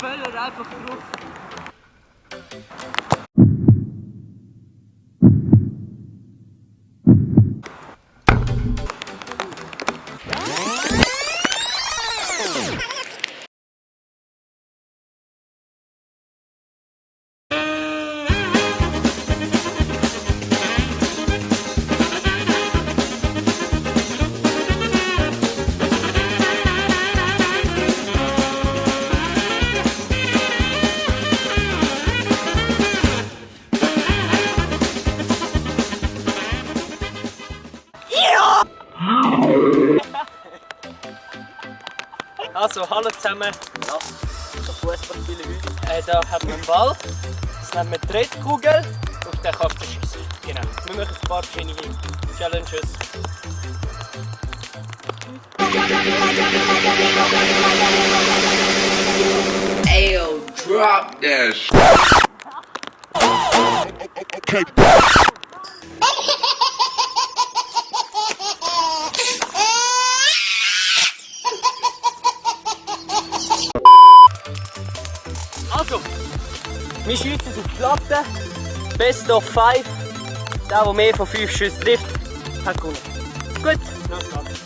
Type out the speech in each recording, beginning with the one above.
Völler einfach drauf. Also, hallo zusammen. Ja, so Fußball spielen heute. Da haben wir einen Ball. Das nennen wir die Trettkugel. Auf den kannst du schiessen. Genau. Wir machen ein paar verschiedene Challenges. Ayo, drop that shit. Okay. Also, wir schiessen auf die Platte. Best of 5. Der mehr von 5 Schüssen trifft, hat gewonnen. Gut, los geht's.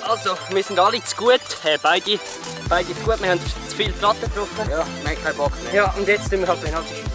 Also, wir sind alle zu gut, beide zu gut, wir haben zu viel Platten getroffen. Ja, wir haben keinen Bock mehr. Ja, und jetzt tun wir halt Penalty schießen.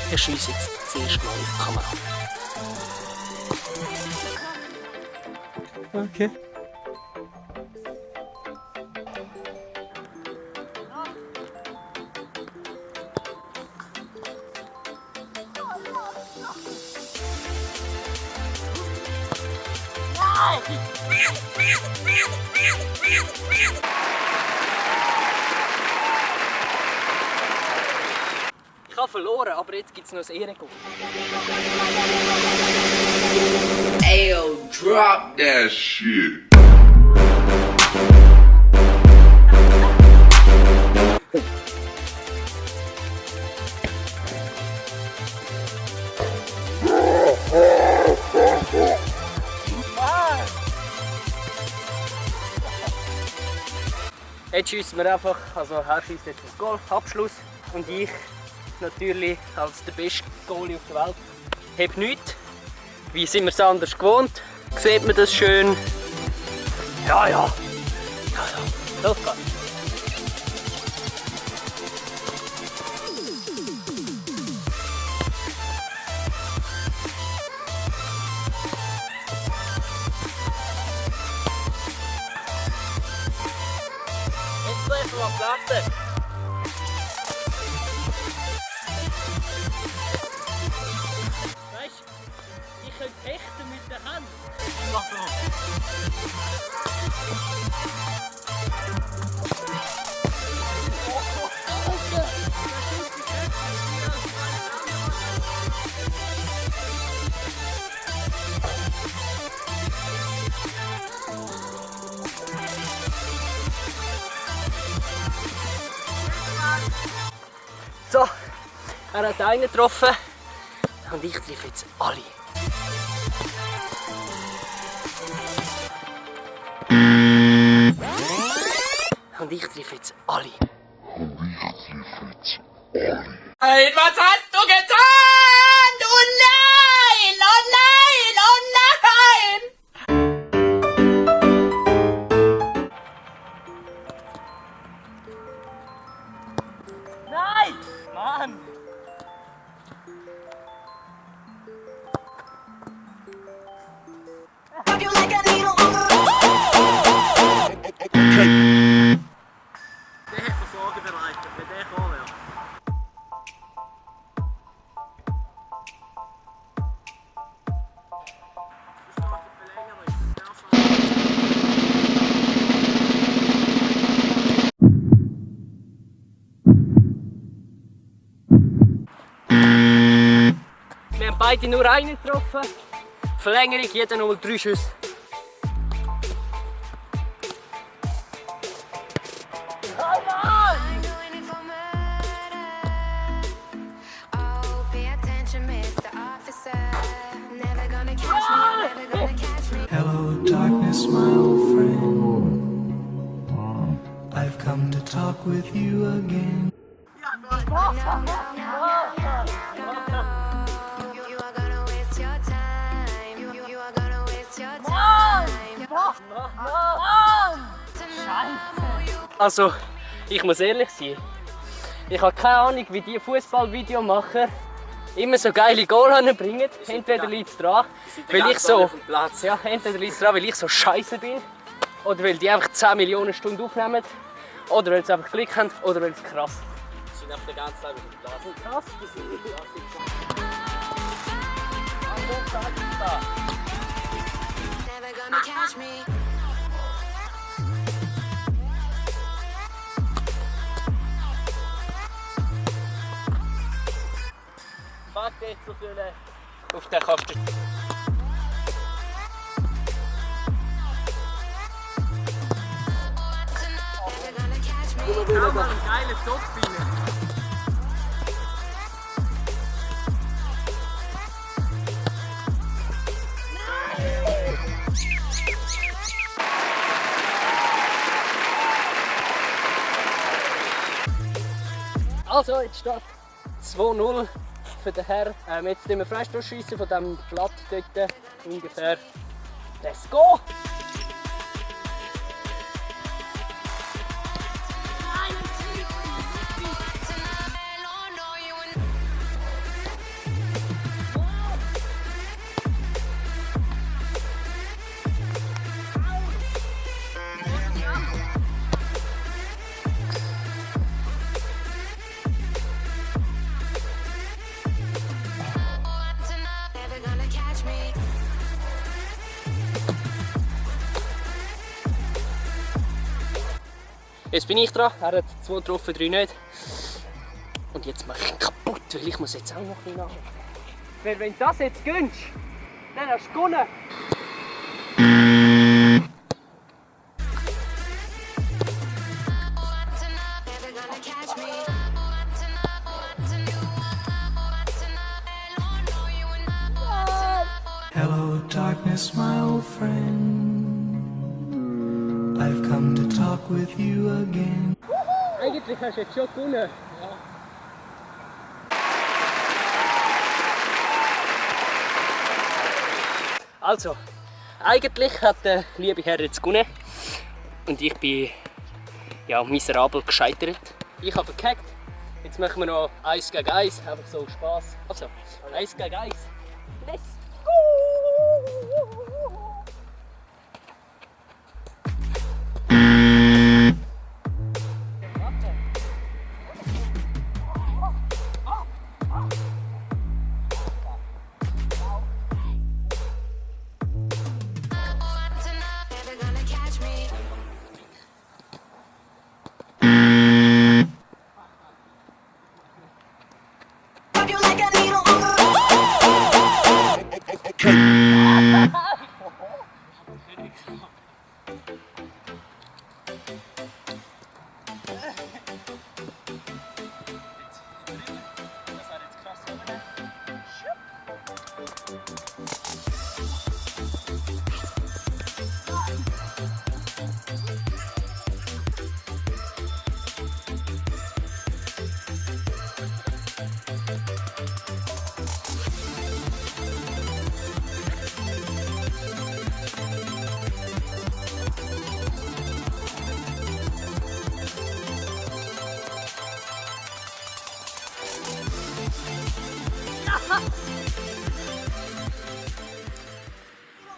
Ich schiesse jetzt zuerst mal auf die Kamera. Okay. Ich habe verloren, aber jetzt gibt es noch ein Ehrengold. Ayo, drop that shit. Jetzt schiessen wir einfach, also er schießt jetzt das Goal, Abschluss. Und ich natürlich als der beste Goalie auf der Welt habe nichts. Wie sind wir es anders gewohnt? Sieht man das schön? Ja. Los geht's. Jetzt treffen wir Platte. Weißt du, ich könnte hechten mit der Hand. Mach so. So, er hat einen getroffen und ich treffe jetzt alle. Und ich treffe jetzt alle. Nein, was hast du getan? Oh nein! Oh nein! Oh nein! Nein! Mann! Der hat mir Sorgen bereitet, wenn der gekommen wäre. Wir haben beide nur einen getroffen. Verlängerung, jeder nochmal 3 Schüsse. Hello, darkness, my old friend. I've come to talk with you again. Also, ich muss ehrlich sein. Ich habe keine Ahnung, wie die Fußballvideomacher immer so geile Goal bringen. Entweder liegt es daran, weil ich so, ja, entweder liegt's daran, weil ich so scheiße bin, oder weil die einfach 10 Millionen Stunden aufnehmen, oder weil sie einfach Glück haben, oder weil es krass ist. Sie sind einfach den ganzen Tag auf dem Platz. Krass, die sind Never gonna catch me. Fuck jetzt so viele auf den Kasten. Never gonna catch me. Schau mal, einen geilen Topf rein. Also, jetzt steht 2-0 für den Herr. Jetzt schießen wir Freistoß schiessen von diesem Blatt dort ungefähr. Let's go! Never gonna catch me. Jetzt bin ich dran, er hat 2 getroffen, 3 nicht. Und jetzt mache ich ihn kaputt, weil ich muss jetzt auch noch ein bisschen nachher. Weil wenn du das jetzt gönnst, dann hast du gewonnen. Never gonna catch me. Hello, darkness, my old friend. I've come to talk with you again. Eigentlich hast du jetzt schon gewonnen. Also, eigentlich hat der liebe Herr jetzt gewonnen. Und ich bin ja, miserabel gescheitert. Ich habe verkackt. Jetzt machen wir noch 1 gegen 1, einfach so Spaß. Also, 1 gegen 1. Let's go! Never gonna catch me. Okay.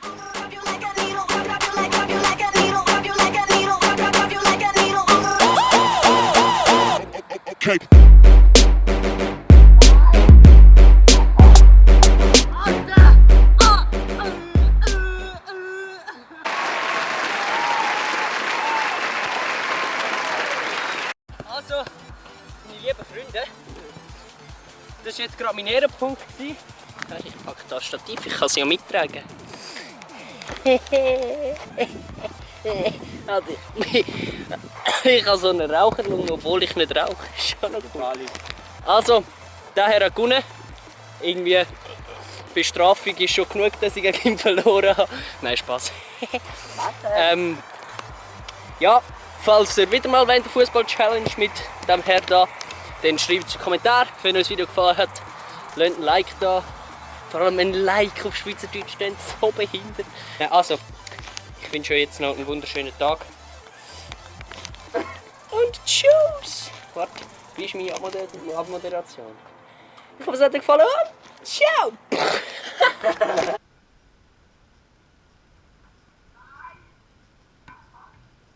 Rub you like a needle, rub you like a needle, rub you like a needle, rub you like a needle. Okay. Also, meine lieben Freunde, das war jetzt gerade mein Ehrenpunkt. Ich packe das Stativ, ich kann es ja mittragen. Also, ich habe so eine Raucherlunge, obwohl ich nicht rauche. Ist schon noch gut. Also, daher hat gewonnen. Irgendwie, Bestrafung ist schon genug, dass ich gegen ihn verloren habe. Nein, Spaß. Ja, falls ihr wieder mal eine Fußball-Challenge mit dem Herr da, dann schreibt es in den Kommentar. Wenn euch das Video gefallen hat, lasst ein Like da. Vor allem ein Like auf Schweizerdeutsch, dann so behindert. Also, ich wünsche euch jetzt noch einen wunderschönen Tag. Und tschüss! Warte, wie ist meine Abmoderation? Ich hoffe, es hat dir gefallen. Ciao!